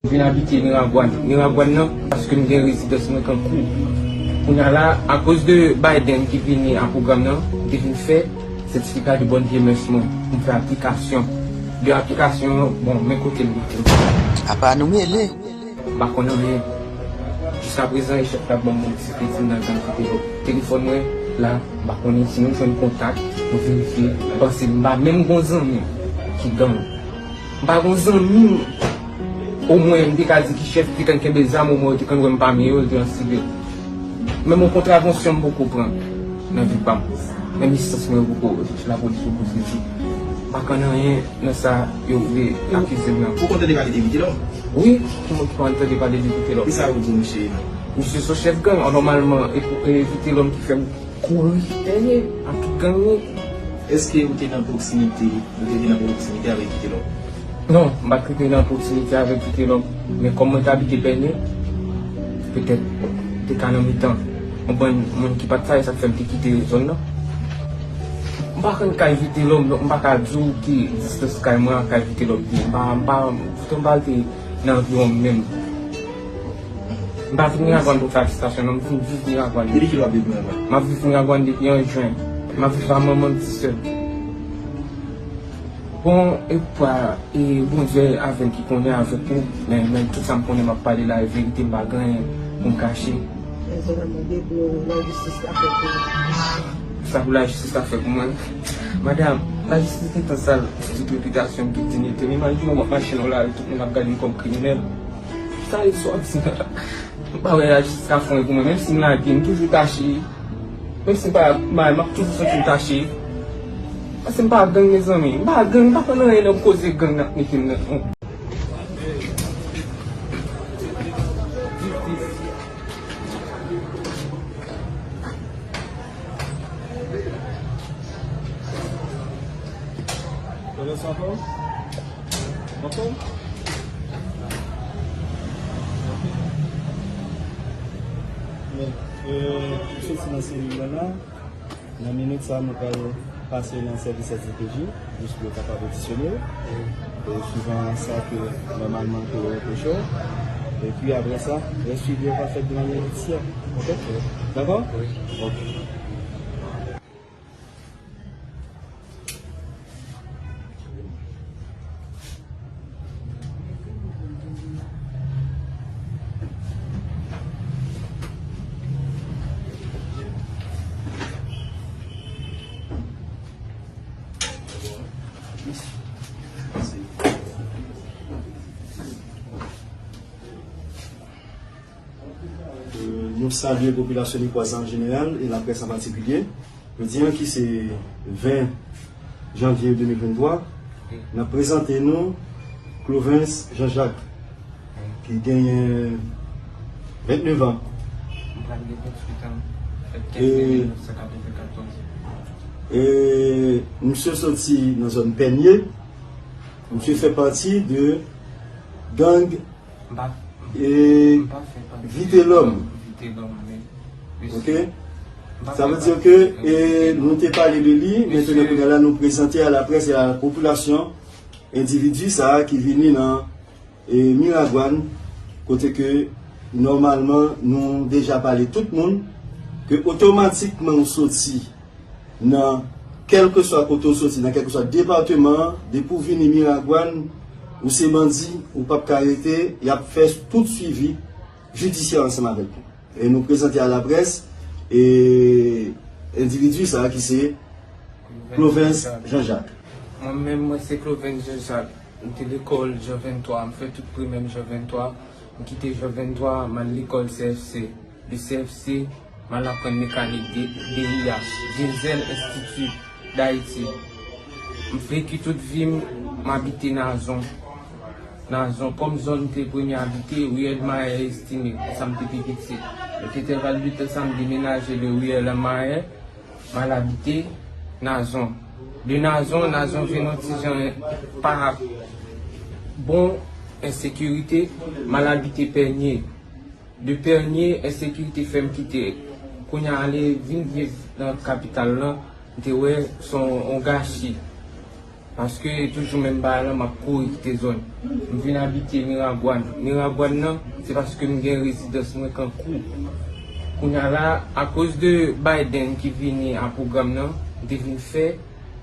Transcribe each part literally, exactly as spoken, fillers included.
Vin abite Miragwàn. Miragwàn nan, paske m gen rezidans mwen kankou. Kounye a la, akoz de Biden ki vini a pwogram nan, m te vin fè sètifika de bonne vieillesse mwen. M fè aplikasyon. De aplikasyon an, bon, men kote l rete. Apa nou mele. M pa konn anyen. Jiskaprezan, e chèf la ban m yon ti kredi nan gang Vitelòm. Telefòn mwen la, m pa konnen si nou jwenn kontak, nou verifye. M panse m pa menm gon zanmi ki gang. M pa gon zanmi m. Omwen, m te ka di ki chèf ki te konn kenbe zam, omwen yo te konn wè m pami yo, yo te ansive. Menm yon kontravansyon m poko pran nan vi pa m. Menm lisans mwen yo poko, lapolis poko sezi. M pa konn anyen nan sa yo vle akize m nan. Ou konn tande pale de Vitelòm? Wi, ki moun ki pa konn tande pale de Vitelòm? Kisa yo di w, mesye? Misye se yon chèf gang, nòmalman, e, e Vitelòm ki fè m kouri dèyè ak tout gang li. Èske ou te nan pwoksimite, ou te nan pwoksimite avèk Vitelòm? Non, m pa t rete nan pwoksimite avèk Vitelòm, men kòm mwen t abite Pènye, petèt, m te ka nan mitan yon bann moun ki pa t sa, e sa k fè m te kite zòn nan. M pa konn kay Vitelòm, donk m pa ka di w ki distans kay mwen ak kay Vitelòm ye. M pa, m pa, poutan m pa rete nan anviwon m menm. M pa vin Miragwàn pou fè ajitasyon, non, m vin viv Miragwàn. Depi kilè w ap viv Miragwàn? M ap viv Miragwàn depi an jen. M ap viv a manman m ti sè. Bon, e pa, e Bondye avè l ki konnen avèk ou, men, men tout sa m konnen m ap pale la, e verite, m pa gen anyen pou m kache. Sa pou lajistis ka fè pou mwen. Madanm, lajistis gentan sal tout repitasyon m, tout diyite m. Imajine w ap mache nan lari, tout moun ap gade m kòm kriminèl. Sa e sòti. M pa wè lajistis ka fè anyen pou mwen, menm si m lage, m toujou tache. Menm si m pa mal, m ap toujou santi m tache. Paske m pa gang, mezanmi. M pa gang, m pa konn anyen nan koze gang n ap mete m nan. Anfòm? Anfòm? Bon, euh, m soti nan selil mwen la. Nan minit sa, nou pral pase nan sèvis S D P J, jis pou yo kapab odisyone w. E, swivan sa ke nòmalman ke yo repwoche w. Epi apre sa, rès swivi yo va fèt de manyè jidisyè. Oke? Dakò? Wi. Oke. Euh, nou salye popilasyon Nègwaz an jeneral e laprès an patikilye. Jodi a ki se ven janvye de mil venntwa, n ap prezante nou Clovens Jean Jacques, ki genyen vennnev an. E, e misye soti nan zòn Pènye. Misye fè pati de gang e Vitelòm. Oke? Sa vle di ke, e, nou te pale de li, men kounye a la nou prezante a laprès e a popilasyon endividi sa a ki vini nan, e, Miragwàn, kote ke nòmalman nou deja pale tout moun ke otomatikman ou soti nan kèlkeswa kote w soti, nan kèlkeswa depatman an, depi w vini Miragwàn, ou se bandi, ou p ap ka rete, y ap fè tout swivi jidisyè ansanm avèk ou. E nou prezante a laprès, e endividi sa a ki se Clovens Jean Jacques. Mwen menm, mwen se Clovens Jean Jacques. M te lekòl Jan venntwa, m fè tout primè m Jan venntwa, m kite Jan venntwa, m al lekòl C F C. De C F C, m al aprann mekanik, D I H, Diesel Institut d'Haïti. M veki tout vi m, m abite Nazon. Nazon, kòm zòn m te premye abite, riyèl Mayè Estime, konsa m te pi piti. Met entèval de tan sa, m demenaje de riyèl Mayè, m al abite Nazon. De Nazon, Nazon vin yon ti jan pa bon, ensekirite, m al abite Pènye. De Pènye, ensekirite fè m kite. Kounye a ale vin viv nan kapital lan, m te wè se yon, yon gachi. Paske toujou menm bagay la, m ap kouri kite zòn. M vin abite Miragwàn. Miragwàn nan, se paske m gen rezidans mwen Kankou. Kounye a la, akoz de Biden ki vini a pwogram nan, m te vin fè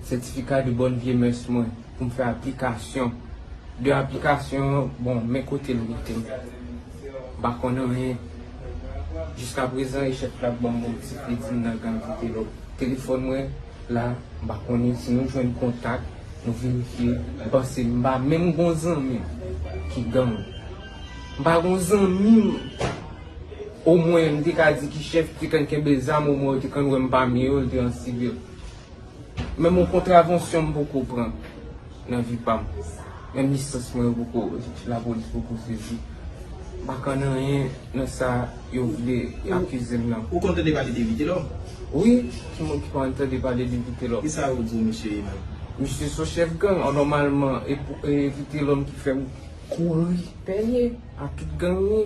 sètifika de bòn vye mès mwen pou m fè aplikasyon. De aplikasyon an, bon, men kote l mete m. M pa konn anyen. Jiskaprezan, e chèf la k ban m motif, li di m nan gang Vitelòm. Telefòn mwen la, m pa konnen si nou jwenn kontak, nou verifye. M panse m pa menm gon zanmi m ki gang. M pa gon zanmi m, omwen, m te ka di ki chèf, te konn kenbe zam, omwen, yo te konn wè m pami yo, l te an sivil. Menm yon kontravansyon m poko pran nan vi pa m. Menm lisans mwen yo poko, lapolis poko sezi. M pa konn anyen nan sa yo vle akize m nan. Ou konn tande pale de Vitelòm? Wi, ki moun ki pa konn tande pale de Vitelòm? Kisa yo di w misye ye menm? Misye se yon chèf gang, an nòmalman, e pou, e Vitelòm ki fè m kouri pènye a tout gang li.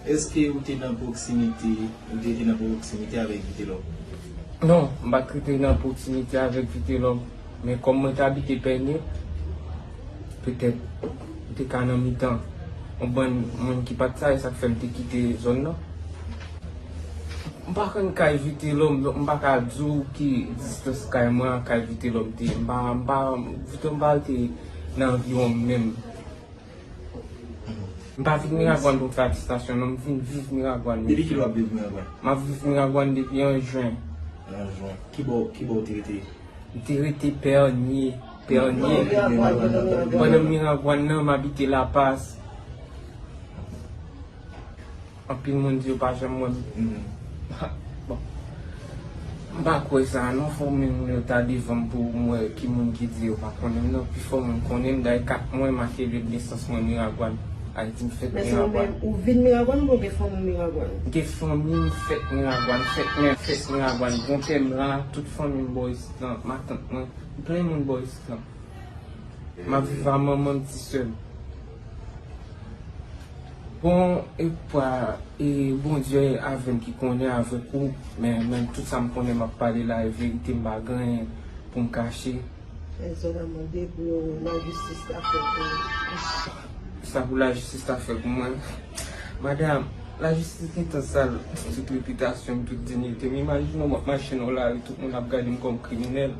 Èske ou te nan pwoksimite, ou te rete nan pwoksimite avèk Vitelòm? Non, m pa t rete nan pwoksimite avèk Vitelòm, men kòm mwen t abite pènye, petèt m te ka nan mitan yon bann moun ki pa t sa, e sa k fè m te kite zòn nan. M pa konn kay Vitelòm, donk m pa ka di w ki distans kay mwen ak kay Vitelòm te ye. M pa, m pa, Vitelòm pa rete nan anviwon m menm. M pa vin Miragwàn pou m fè atestasyon, non, m vin viv Miragwàn, mesye. Depi kilè w ap viv Miragwàn? M ap viv Miragwàn depi an jen. An jen. Kibò, kibò w te rete? M te rete Pènye, Pènye. Pandan Miragwàn nan, m abite Lapas. Anpil moun di yo pa janm wè m. Bon. M pa kwè sa non, fò menm yo ta devan m pou m wè ki moun ki di yo pa konnen m nan. Pifò moun konnen m, dayè kat mwen make lye de nesans mwen Miragwàn. Ayiti, m fèt Miragwàn. Men se ou menm, ou vin Miragwàn oubyen w gen fanmi w Miragwàn? M gen fanmi, m fèt Miragwàn, fèt menm, fèt Miragwàn. Bonpè m la, tout fanmi m bò isit lan, matant mwen, plen moun bò isit lan. M ap viv a manman m, ti sè m. Bon, e pa, e Bondye avè m ki konnen avèk ou, men, men tout sa m konnen m ap pale la, e verite, m pa gen anyen pou m kache. Èzòd a mande pou lajistis ta fè pou ou. Sa pou lajistis ta fè pou mwen? Madanm, lajistis gentan sal tout repitasyon m, tout diyite m. Imajine w, m ap mache nan lari, tout moun ap gade m kòm kriminèl.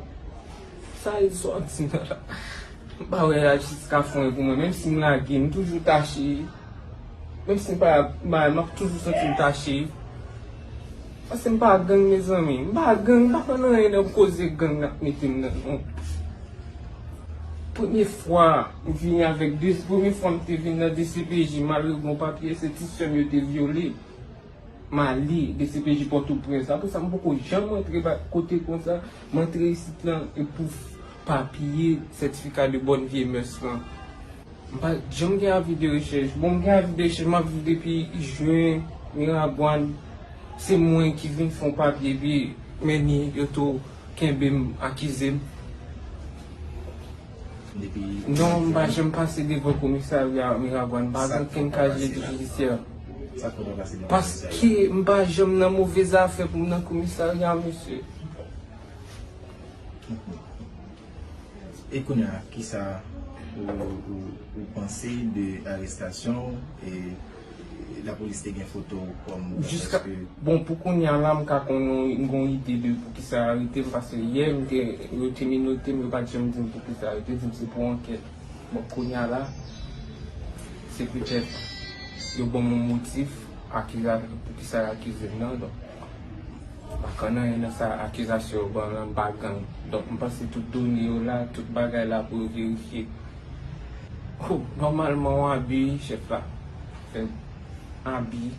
Sa Èzòd di nan la? M pa wè lajistis ka fè anyen pou mwen. Menm si m lage, m toujou tache. Menm si m pa mal, m ap toujou santi m tache. Paske m pa gang, mezanmi. M pa gang, m pa konn anyen nan koze gang n ap mete m nan, non. Premye fwa m vini avèk de, premye fwa m te vin nan D C P J, malgre gon papye, se ti sè m yo te vyole. M ale D C P J Pòtoprens. Apre sa, m poko janm antre ba-, kote konsa. M antre isit lan e pou f-, papye, sètifika de bòn vye mès lan. M pa janm gen avi de rechèch. Bon, m gen avi de rechèch, m ap viv depi jen, Miragwàn. Se mwen ki vin fè yon papye, epi men ni yo tou kenbe m, akize m. Non, m pa janm pase devan komisarya Miragwàn, m pa gen okenn kazye jidisyè. Paske m pa janm nan move zafè pou m nan komisarya, mesye. E kounye a, kisa ou, ou, ou panse de arestasyon e lapolis te gen foto w kòm... Jiska, bon, pou kounye a la, m ka konn yon, yon ide de poukisa yo arete m, paske yè, m te, yo te menote m, yo pa t janm di m poukisa yo arete m, yo di m se pou ankèt. Bon, kounye a la, se petèt yo ban m yon motif, akiza-, poukisa yo akize m nan, donk. M pa konn anyen nan sa akizasyon yo ban m lan, m pa gang. Donk, m panse tout done yo la, tout bagay la pou yo verifye. Ho, nòmalman, yon abi, chèf la fè abi,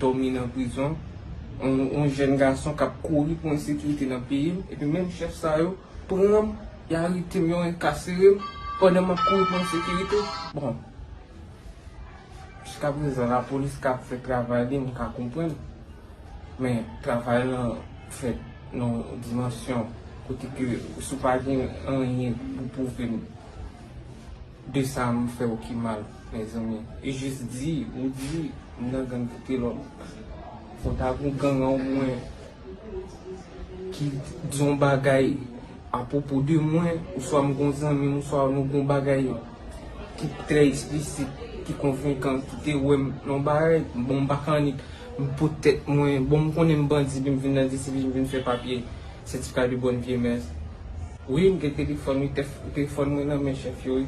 dòmi nan prizon. Yon, yon jèn gason k ap kouri pou ensekirite nan peyi m, epi menm chèf sa yo pran m, y arete m, yo enkasere m, pandan m ap kouri pou ensekirite. Bon, jiskaprezan, lapolis ka ap fè travay li, m ka konprann. Men, travay lan fèt nan yon dimansyon kote ke si w pa gen anyen pou pwouve m de sa m fè w ki mal, mezanmi. E jis di, ou di, m nan gang Vitelòm. Fò ta gen yon gang omwen ki di yon bagay apwopo de mwen, oswa m gon zanmi m, oswa nou gon bagay ki trè eksplisit, ki konvenkan, ki te wè m nan bagay, bon, m pa ka annik, m pot tèt mwen, bon, m konnen m bandi, epi m vin nan D C P J, m vin fè papye, sètifika de bòn vye mès. Wi, m gen telefòn, wi, tèf-, telefòn mwen nan men chèf yo, wi.